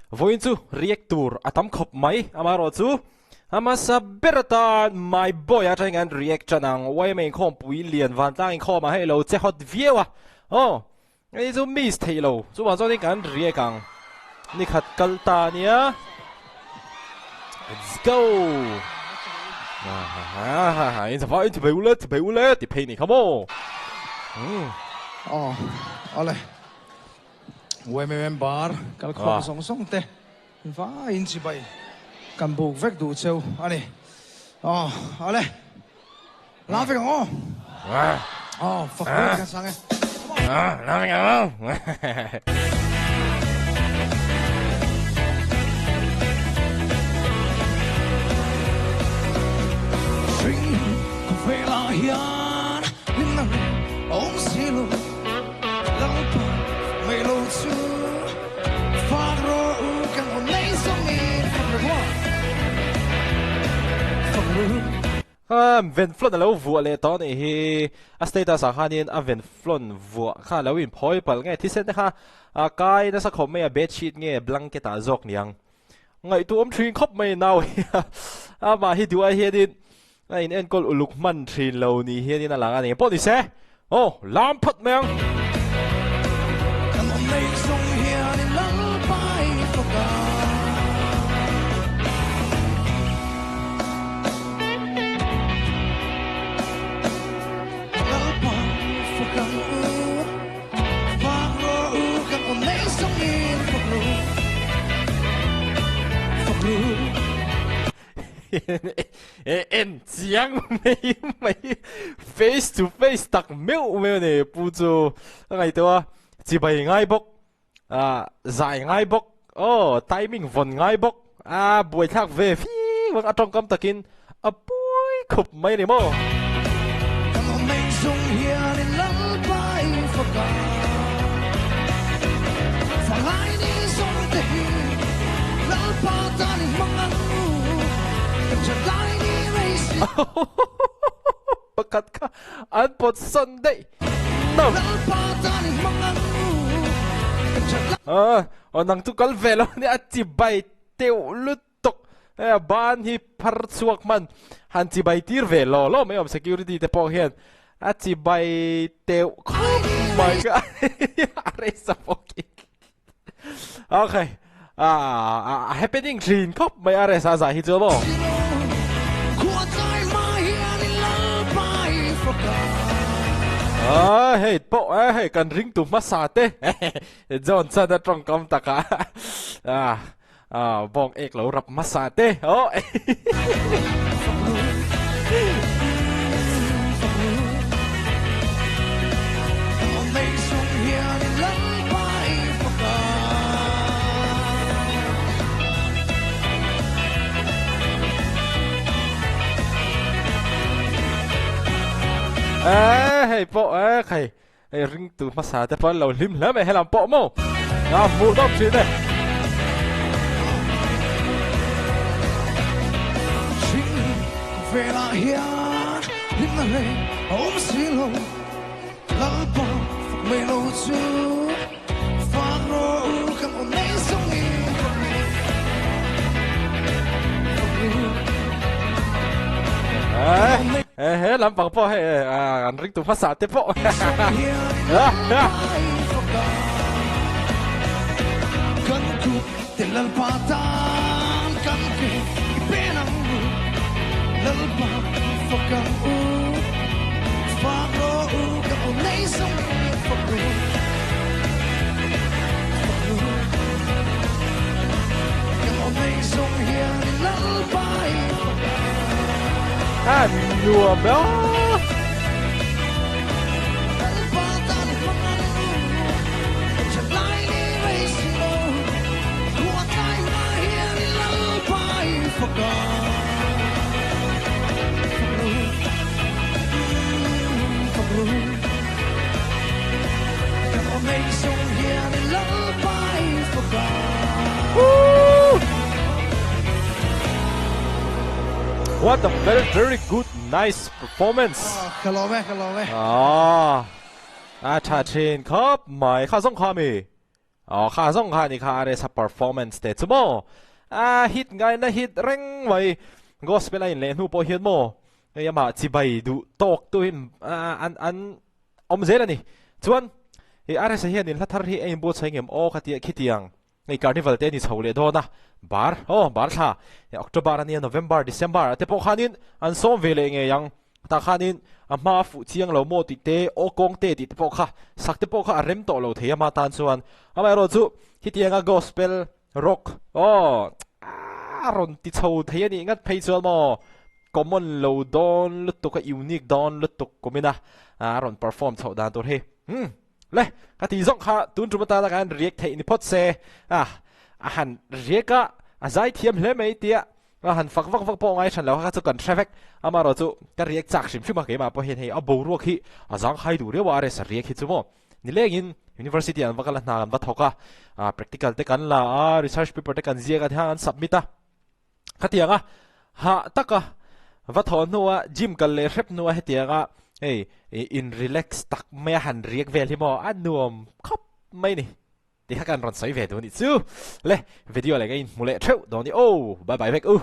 Vawiin chu react tur a tam khawp mai amaherawh chu a hmasa ber atan my boy atangin kan react tan ang yma inkhawmpui lian vantlang inkhawmah hei lo che hot viau a aw hei chu miss theih lo chuvang chuanin kan react ang nikhat kal ta ania let's go in chapa in thibei ule thibei ule ti phei ni kha maw umm aw awle. Yma member kalkhawm zawng zawng te vaiin chibai kan buk vek duh cheu a ni. Aw ale la vek ang aw. Aw fak ber kan sang e. La vek ang aw. Hring khawvelah hian hlimna a awm si lo. Venflon a lo vuah leh tawh a nih hi. A status ah khanin a venflon vuah kha a lo inphawi palh nge thisen te kha a kai nasa khawp mai a bedsheet nge blanket ah zawk niang. Ngaihtuah awm thin khawp mai nau hi amah hi duh ai hianin A in enkawl uluk hman thin lo ni hianin a lang a ni. Pawh ni se, aw, lam phawt mai ang. Kan awm nei chung hian in lalpai fawk a. Lalpai fawk ang u, fak rawh u, kan awm nei chung in fawk ru, fawk ru. En chiang mai mai face to face tak meuh meuh a ni pu chu ka ngaihtuah a chibai ngai bawk ah zai ngai bawk aw timing vawn ngai bawk a buaithlak ve fii vang a tawngkam takin a pui khup mai a ni maw. Kan awm ei chung hian in lalpa i fak a, Fangai ni zawng te hi lalpa tan i hmang ang u, kan that lai ni rei si. Pakhat kha an pawt sawn daih no. Lalpa tan i hmang ang u, kan that lai. Aw nang chu kal ve lo nia a chibai teuh lut. Tawk hei a ban hi phar chhuak hman han chibai tir ve law law mai awm security te pawh hian a chibai teuh khawp mai ka a rei sa pawh khi okay a happening thin khawp mai a rei sa zah hi chu maw. Ah hei pawh eh hei kan ringtu hmasa te John chuan a tawngkam takah ah Ah, bawng ek lo rap hmasa te. Oh. Eh, hei pawh eh khai Hei ringtu hmasa te pawh an lo hlim hle mai helam pawh maw a hmuh dawp thin e. Hring velah hian hlimna reng a awm si lo, Lalpa fak mai lo chu fak rawh u kan awm nei zawng in fak ru, fak ru. Eh he lampang pawh hei an ringtu hmasa te pawh. A nuam e aw. What a very very good nice performance. Ka lawm e, ka lawm e. Ah, a tha thin khawp mai. Kha zawng kha mi. Aw kha zawng kha ni kha RS a performance te chu maw a hit ngaina hit reng mai gospel a in leh hnu pawh hian maw hei amah chibai duh tawk tu hi an an awm zel a ni. Chuan i RS a hian in hla thar hi a inbuatsaih ngem aw kha tia khitiang hei carnival te a ni chho leh dawn a bar aw bar thla October a nia November December ah te pawh khanin an sawm ve leh ngei ang. Tah khanin a hma a fuh chiang lo maw tih te aw kawng te tih te pawh kha sak te pawh kha a rem tawh lo thei a ma tan chuan amaherawh chu khitianga gospel rock aw a rawn ti chho thei a nih ngat phei chuan maw common lo dawn lutuk a unique dawn lutuk kumina a rawn perform chhoh dan tur hi umm le ka tih zawng kha tun tum atana kan react theih ni phawt se a a han react a a zai thiam hle mai tia A han fak vak vak pawh ngai hran lo kha chu kan hre vek. Amaherawh chu ka riak chak hrim hrim a keimah pawh hian hei a boruak hi a zangkhai duh riau a RS a riak hi chu maw. Nilengin University an va kal a hna kan va thawk a, ah practical te kan la a, research paper te kan ziak a tihian an submit a. Khatiang a hah taka va thawh hnua gym kal leh hrep hnua hetiang a hei in relax tak mai a han riak vel hi maw a nuam khawp mai ni. Ti kha kan rawn sawi ve duh a nih chu. Le, video leh ka inhmu leh theuh dawn i aw. Bye bye vek u.